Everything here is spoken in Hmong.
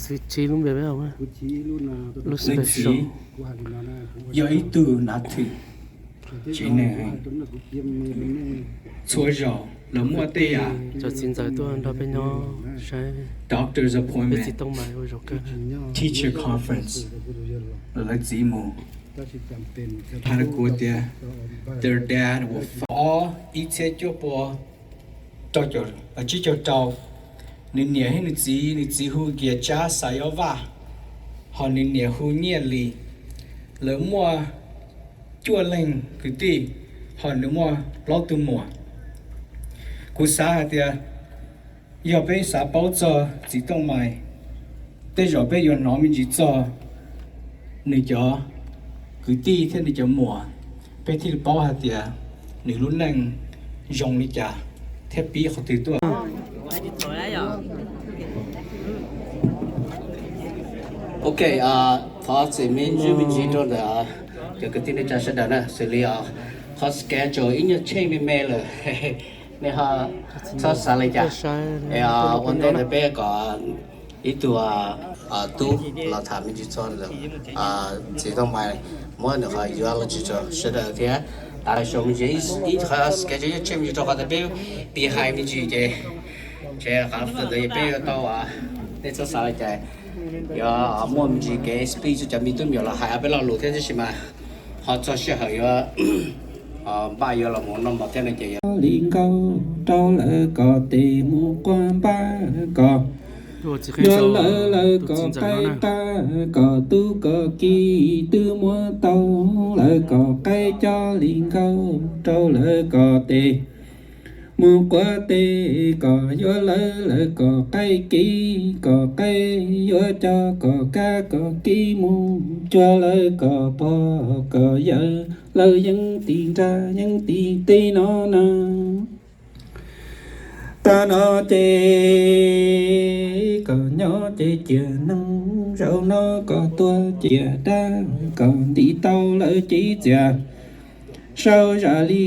Txiv, txiv lub npe peb, lub special. Yog ib tug nav thwm, tsev neeg heev, txhua zaus lawv muaj tej yam, cov txiv ntxawm tuaj nrog peb nyob saib doctor's appointment, peb txiv Tooj Mais ua zaum kawg. Teacher conference, lawv txiv mus, hais rau kuv tias their dad was, ob ib txhiab cuaj pua rau caum, tsib caug rau, nws niam thiab nws txiv, nws txiv hu Nkias Tsab Xav Yob Vaj, ho nws niam hu Nyiaj Lis. Lawv muaj cuaj leeg kwv tij, ho nws muaj plaub tug muam. Kuv xav hais tias yog peb xav paub txog txiv Tooj Mais, tej zaum peb yuav hnov me ntsis txog nws cov kwv tij thiab nws cov muam, peb thiaj li paub hais tias nws lub neej zoo li cas thiab pib qhov twg tuaj. Ok, thov txim me ntsis me ntsis rau ntawm cov kwv tij neej tsa sawv daws na, xws li qhov schedule ib nyuag tsheej me me lawm, nej ho txhob xav li cas. Ua ntej ntawd peb kom ib tug tub los tham me ntsis txog txiv Tooj Mais, muab nws qhov ideology rau sawv daws thiab. Tav xyoo me ntsis ib qhov schedule ib nyuag tsheej me ntsis rau qhov tias peb pib hais me ntsis ces, ces qhov ntawd peb yuav tau, nej txhob xav li cas, yuav muaj me ntsis kev speech cov me tub me nyuam los hais peb lo lus thiab, tab sis mas ho txog sij hawm yuav npaj yuav los mus noj mov thiab no ces li nkauj rau lawv kom tes mus quaj npaj kom yuav lawv lawv kom qaib qab kom tub kom ki twb muab tau lawv kom qaib coj li nkauj rau lawv kom tes mus quaj tes kom yuav lawv lawv kom qaib ki kom qaib yuav coj kom kab kom ki mus cuag lawv kom pog kom yawm lawv yeej tis nra yeej tis teb no na. Tag no ces kom nyob ces cia neeg zaum no kom tuag cia dab kom ntim tau lawv cev txias sau zam li